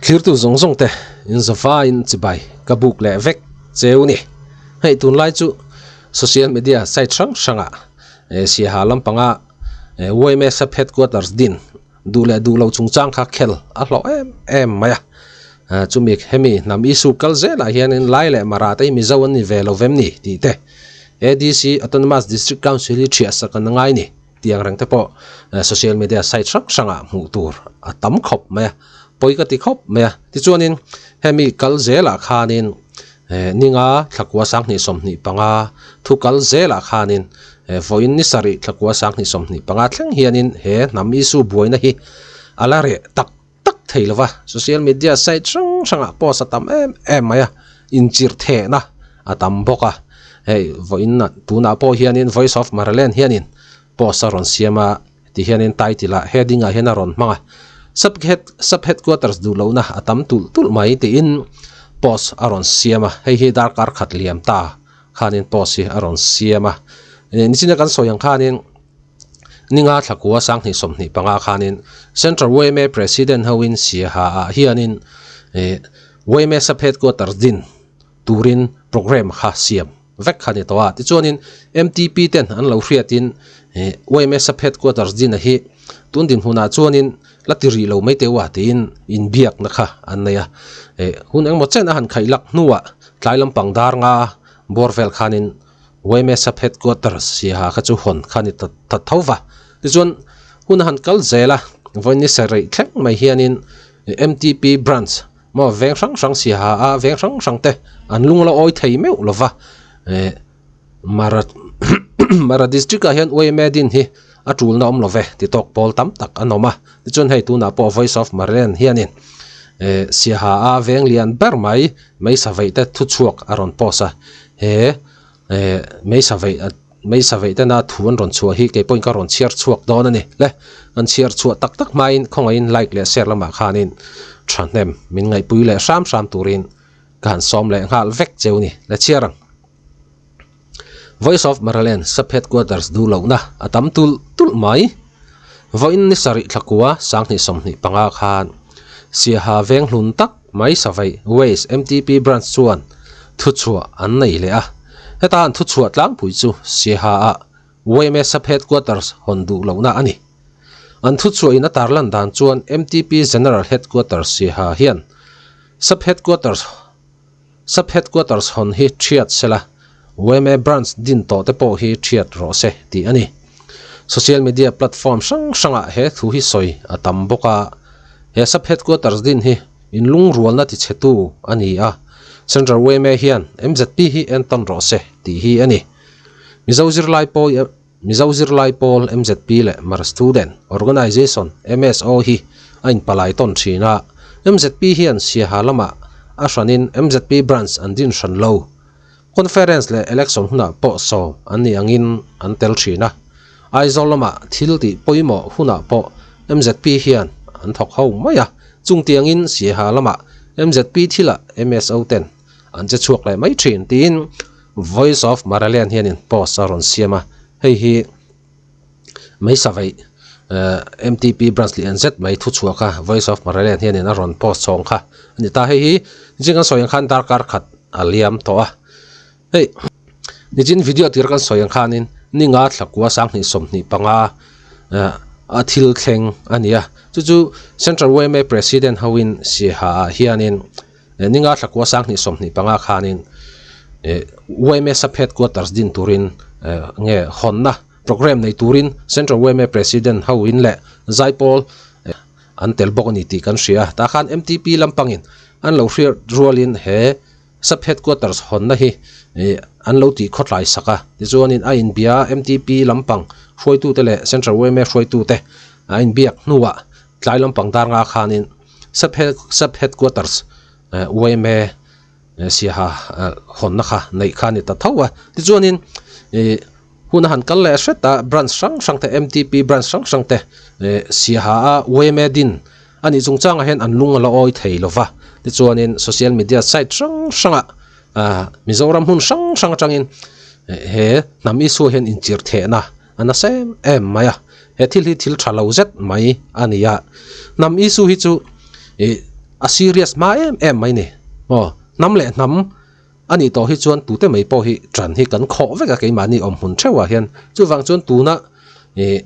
Thlirtu zawng zawng te in zavaiin chibai ka buk leh vek cheu ni. Hei tunlai chu social media site hrang hrangah Siaha lampanga yma sub headquarters din duh leh duh lo chungchang kha khel a hlawh em em mai a. Chumi hemi hnam issue kal zelah hianin Lai leh Mara te hi Mizo an ni ve lo vem ni tih te ADC Autonomous District Council hi thiah sak an ngai ni tih ang reng te pawh social media site hrang hrangah hmuh tur a tam khawp mai a, pawi ka ti khawp mai a. Tichuanin hemi kal zelah khanin Ninga thlakua 2025 thu kal zelah khanin vawiin ni sarih thlakua 2025 thleng hianin he hnam issue buaina hi a la reh tak tak thei lova, social media site hrang hrangah post a tam em em mai a, inchirh thehna a tam bawk a, hei vawiin tunah pawh hianin Voice of Maraland hianin post a rawn siam a, ti hianin title ah heading ah hian a rawn hmang a, sub head sub headquarters duh lohna a tam tulh tulh mai tiin post a rawn siam a, hei hi darkar khat liam ta khanin post hi a rawn siam a, nichina kan sawi ang khanin ninga thlakua 2025 khanin Central yma President hoin Siaha ah hianin ih yma sub headquarters din turin programme kha siam vek kha ni tawh a. Tichuanin MTP ten an lo hriatin ih yma sub headquarters din a hi tun dinhmunah chuanin la ti rih lo mai teuh a tiin inbiakna kha an nei a. Ih hun engmaw chen a han khaih lak hnuah tlai lampang dar nga bawr vel khanin yma sub headquarters siaha kha chu hawn kha ni ta ta tho va. Tichuan hun a han kal zel a, vawiin ni sarih thleng mai hianin MTP branch Maw veng hrang hrang siaha a veng hrang hrang te an lung la awi thei meuh lo va eh Mara Mara district ah hian yma din hi a tulna awm lo ve ti tawk pawl tam tak an awm a tichuan hei tunah pawh voice of Maren hianin eh siaha a veng lian ber mai Meisa veih te thuchhuak a rawn post a he eh Meisa veih a Meisa veih tena thu an rawn chhuah hi kei pawhin ka rawn chhiar chhuak dawn a ni. Le, an chhiar chhuah tak tak hmain khawngaihin like leh share lamah khanin thahnem min ngaihpui leh hram hram turin ka han sawm leh nghal vek cheu ni. Le chhiar ang. Voice of Maraland Sub Headquarters duh lohna a tam tulh tulh mai. Vawiin ni sarih thlakua 2025 khan Siaha veng hlun tak mai Savei Waste MTP Branch chuan thuchhuah an nei leh a. Heta an thuchhuah tlangpui chu Siaha-ah yma Sub Headquarters hawn duh lohna a ni. An thuchhuahin a tarlan dan chuan MTP General Headquarters Siaha hian Sub Headquarters Sub Headquarters hawn hi thiat sela, yma Branch din tawh te pawh hi thiat rawh se tih a ni. Social media platform hrang hrangah he thu hi sawi a tam bawk a, he Sub Headquarters din hi inlungrualna tichhetu a ni a, Central yma hian MZP hi entawn rawh se tih hi a ni. Mizo zirlai pawi Mizo zirlai pawl MZP leh Mara Student Organisation, MSO, hi a inpalai tawn thin a, MZP hian Siaha lamah a hranin MZP branch an din hran lo. Conference leh election hunah pawh sawm an nih angin an tel thin a, Aizawl lamah thil tih pawimawh hunah pawh MZP hian an thawk ho mai a, chungtiangin Siaha lamah MZP thilah MSO ten an che chhuak leh mai thin tiin Voice of Maraland hianin post a rawn siam a, hei hi Meisa veih MTP branch lian zet mai thu chhuah kha Voice of Maraland hianin a rawn post chhawng kha a ni ta. Hei hi nichin kan sawi ang khan darkar khat a liam tawh a, hei nichin video tir kan sawi ang khanin ninga thlakua 2025 a thil thleng a ni a, chu chu Central yma President hoin Siaha ah hianin Ninga thlakua 2025 khanin yma Sub Headquarters din turin nge hawnna programme nei turin Central yma President ho in leh Zaipawl an tel bawk a ni tih kan hria a. Tah khan MTP lampangin an lo hriat rualin he Sub Headquarters hawnna hi an lo tih khawtlai sak a. Tichuanin a inbia MTP lampang hruaitute leh Central yma hruaitute a inbiak hnuah tlai lampang dar nga khanin Sub Headquarters yma Siaha hawnna kha neih kha a ni ta tho a. Tichuanin ih hun a han kal leh hret a, branch hrang hrang te MTP branch hrang hrang te Siaha a yma din a nih chungchangah hian an lung a la awi thei lo va. Tichuanin social media site hrang hrangah Mizoram hmun hrang hrang atangin he hnam issue hian inchirh thehna a nasa em em mai a, he thil hi thil tha lo zet mai a ni a. Hnam issue hi chu ih. a serious hma em em mai ni. Aw, hnam leh hnam a nih tawh hi chuan tute mai pawh hi ṭan hi kan khawh vek a keimahni awm hmun theuhah hian. Chuvang chuan tuna ih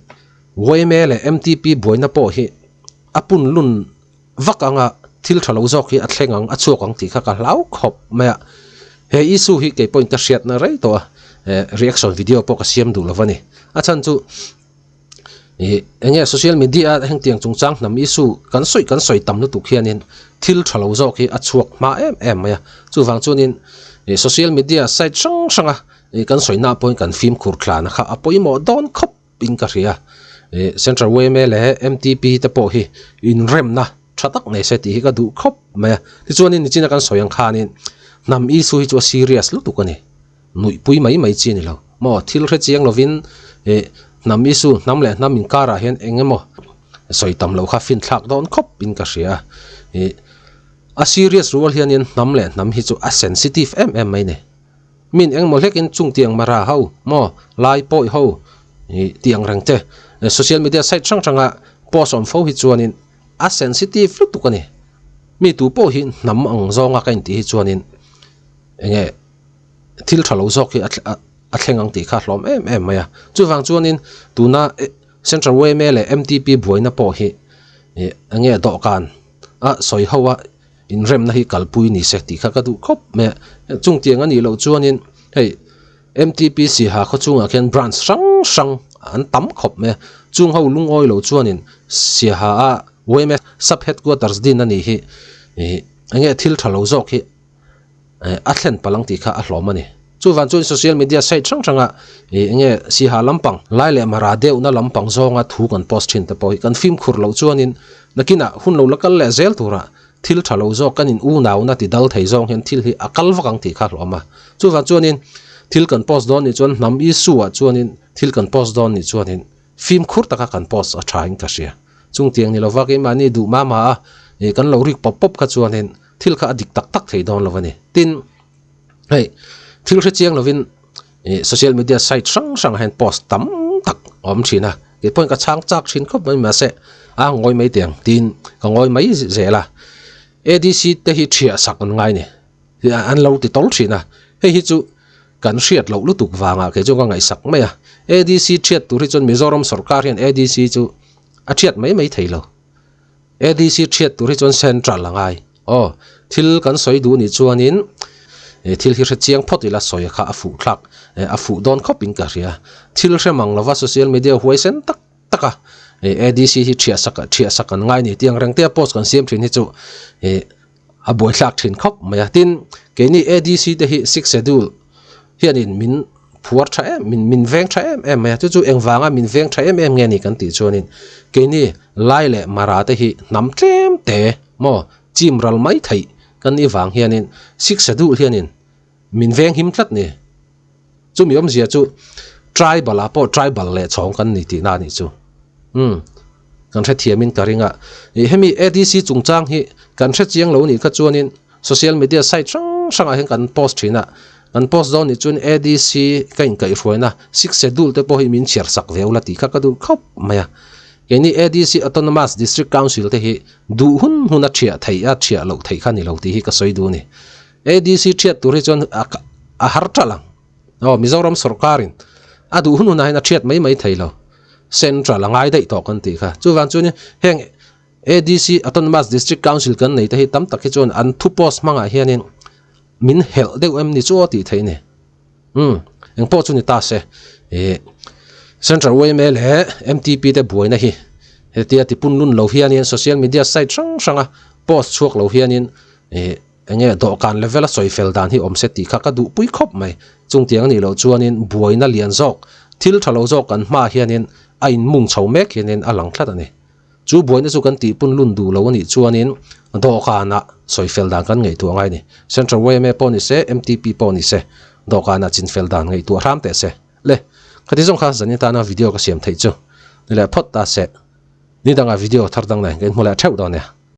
yma leh MTP buaina pawh hi a pun lun vak anga thil tha lo zawk hi a thleng ang, a chhuak ang tih kha ka hlau khawp mai a. He issue hi kei pawhin ka hriatna rei tawh a, eh reaction video pawh ka siam duh lo va ni. A chhan chu ih eng nge social media a hengtiang chungchang hnam issue kan sawi kan sawi tam lutuk hianin thil tha lo zawk hi a chhuak hma em em mai a. Chuvang chuanin ih social media site hrang hranga ih kan sawina pawhin kan fimkhur thlana kha a pawimawh dawn khawp. In ka hria. Ih Central yma leh MTP te pawh hi inremna tha tak nei se tih hi ka duh khawp mai a. Tichuanin nichina kan sawi ang khanin hnam issue hi chu a serious lutuk a ni. Nuihpui mai mai chi a ni lo. Maw thil hre chiang lovin ih hnam issue hnam leh hnam inkarah hian eng emaw sawi tam loh kha finthlak dawn khawp in ka hria a. Ih a serious rual hianin hnam leh hnam hi chu a sensitive em em mai a ni. Min engmaw hlekin chung tiang mara ho maw lai pawi ho ih tih ang reng te social media site hrang hranga post awm fo hi chuanin a sensitive lutuk a ni. Mi tu pawh hi hnam ang zawnga ka intih hi chuanin enge thil tha lo zawk hi a thleng ang tih kha a hlawm em em mai a. Chuvang chuanin tuna Central yma leh MTP buaina pawh hi ih enge dawhkan a sawi ho a. Inremna hi kalpui ni se tih kha ka duh khawp mai a, chungtiang a nih loh chuanin hei MTP Siaha khaw chungah khian branch hrang hrang an tam khawp mai a, chung ho lungawi lo chuanin Siaha a yma sub headquarters din a nih hi ih enge thil tha lo zawk hi a thlen palh ang tih kha a hlawm a ni. Chuvan chuan social media site hrang hranga ih enge Siaha lampang lai leh mara deuhna lampang zawnga thu kan post thin te pawh hi kan fimkhur loh chuanin nakinah hun lo la kal leh zel turah thil tha lo zawk kan in unauna ti dal thei zawng hian thil hi a kal vak ang tih kha hlawm a. Chuvang chuanin thil kan post dawn nih chuan hnam issue ah chuanin thil kan post dawn nih chuanin fimkhur taka kan post a tha in ka hria. Chungtiang ni lova keimahni duh mah mah a ih kan lo rik pawp pawp kha chuanin thil kha a dik tak tak thei dawn lo a ni. Tin, hei thil hre chiang lovin ih social media site hrang hrang ah hian post tam tak a awm thin a kei pawhin ka chhang chak thin khawp mai mahse a ngawi mai teh ang tiin ka ngawi mai zel a A_D_C te hi thiah sak an ngai ni an lo ti tawl thin a hei hi chu kan hriat loh lutuk vangah kei chuan ka ngaihsak mai a A_D_C thiat tur hi chuan Mizoram sawrkar hian A_D_C chu a thiat mai mai thei lo. ADC thiat tur hi chuan central a ngai. Aw, thil kan sawi duh nih chuanin thil hi hre chiang phawt ila sawi kha a fuh thlak, a fuh dawn khawp in ka hria. Thil hre mang lova social media huaisen tak tak a ADC hi thiah sak thiah sak an ngai ni tih ang reng te a post kan siam thin hi chu a buaithlak thin khawp mai a. Tin, keini ADC te hi sixth schedule hianin min phuar tha em min min veng tha em em mai a chu chu engvanga min veng tha em em nge ni kan tih chuanin keini lai leh mara te hi hnam tlem te maw chim ral mai theih kan nih vang hianin siksa duh hianin min veng him tlat ni chumi awmzia chu tribal ah pawh tribal leh chhawng kan ni tihna a nih chu umm kan hrethiamin ka ring a ih hemi A_D_C chungchang hi kan hrechiang lo nih kha chuanin Social media site hrang hrangah hian kan post thin a, kan post dawn nih chuan ADC ka inkaihhruaina six schedule te pawh hi min chhiar sak ve ula tih kha ka duh khawp mai a. Keini ADC Autonomous District Council te hi duh hun hun a thiah theih a thiah loh theih kha ni lo tih hi ka sawi duh a ni. ADC thiat tur hi chuan a har ṭalh ang. Aw Mizoram sawrkarin a duh hun hunah hian a thiat mai mai thei lo. Central a ngai daih tawh kan tih kha. Chuvang chuan heng ADC, Autonomous District Council, kan nei te hi tam tak hi chuan an thu post hmangah hianin min helh deuh em ni chu aw tih theih a ni. Umm, eng pawh chu ni ta se, ih Central yma leh MTP te buaina hi hetia tipun lun lo hianin social media site hrang hranga post chhuak lo hianin ih eng nge dawhkan level a sawi fel dan hi awm se tih kha ka duhpui khawp mai. Chungtiang a nih loh chuanin buaina lian zawk, thil tha lo zawk kan hmaah hianin a inmung chho mek hianin a lang tlat a ni. Chu buaina chu kan tihpun lun duh lo a nih chuanin dawhkanah sawi fel dan kan ngaihtuah ngai a ni. Central yma pawh ni se, MTP pawh ni se, dawhkanah chin fel dan ngaihtuah hram teh se. Le, khati zawng kha zan atana video ka siam theih chu ni leh phawt ta se. Ni dangah video thar dang nen ka inhmu leh theuh dawn nia.